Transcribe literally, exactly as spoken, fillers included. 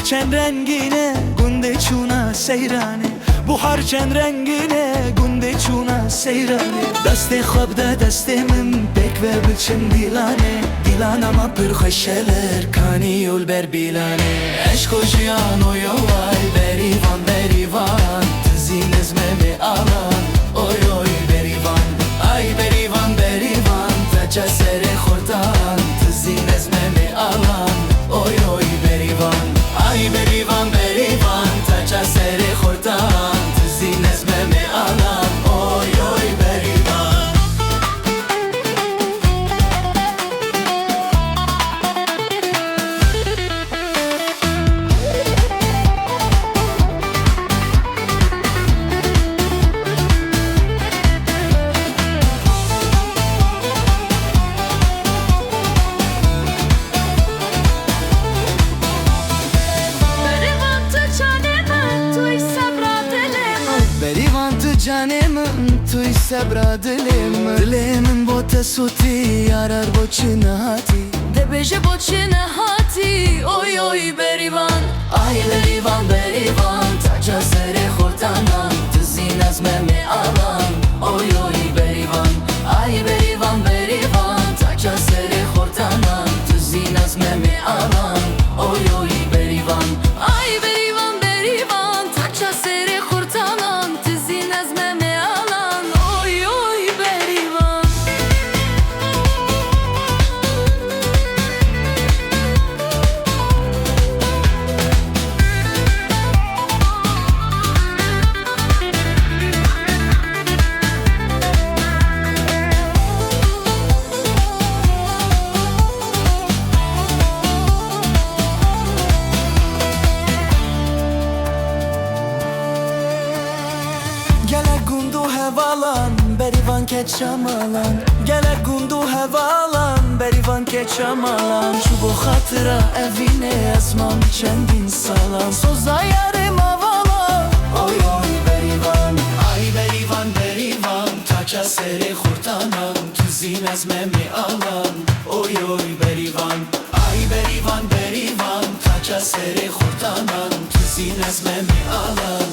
Çend rengîn e gundê çûna seyranê. Buhar çend rengîn e gundê çûna seyranê. Destê xwe bide destê min, pêk ve biçin dîlanê. Dîlana me pir xweş e li Erkanî û li ber bîlanê. Eşq û jiyan oy oy ay Berîvan, Berîvan. Tu zî nezmê me alan, oy oy Berîvan. Ay Berîvan, Berîvan, taça serê xurtan. Tu zî nezmê me alan, oy oy Berîvan. Ay Berîvan, Berîvan, taça serê xurtan. Tu zî nezmê me alan, oy oy Berîvan. Berîvan tu canê min, tu yî sebra dilê min. Berîvan tu canê min, tu yî sebra dilê min. Dilê min bo te sûtî, yarar bo çi nehatî. Dibêje bo çi nehatî, oy oy Berîvan. Ay Berîvan, Berîvan, taça serê xurtanan. Tu zî nezmê me alan, oy oy Berîvan. Ay Berîvan, Berîvan, taça serê xurtanan. Tu zî nezmê me alan, oy oy Berîvan. Ay Berîvan, Berîvan, taça serê xurtanan. Tu zî nezmê me alan, oy oy Berîvan. Gelek gund û hevalan, Berîvan keça malan. Gelek gund û hevalan, Berîvan keça malan. Çû bo xatira evînê ez mam çendîn salan. Soza yarê me vala, oy oy Berîvan. Ay Berîvan, Berîvan, taça serê xurtanan. Tu zî nezmê me alan, oy oy Berîvan. Ay Berîvan, Berîvan, taça serê xurtanan. Tu zî nezmê me alan,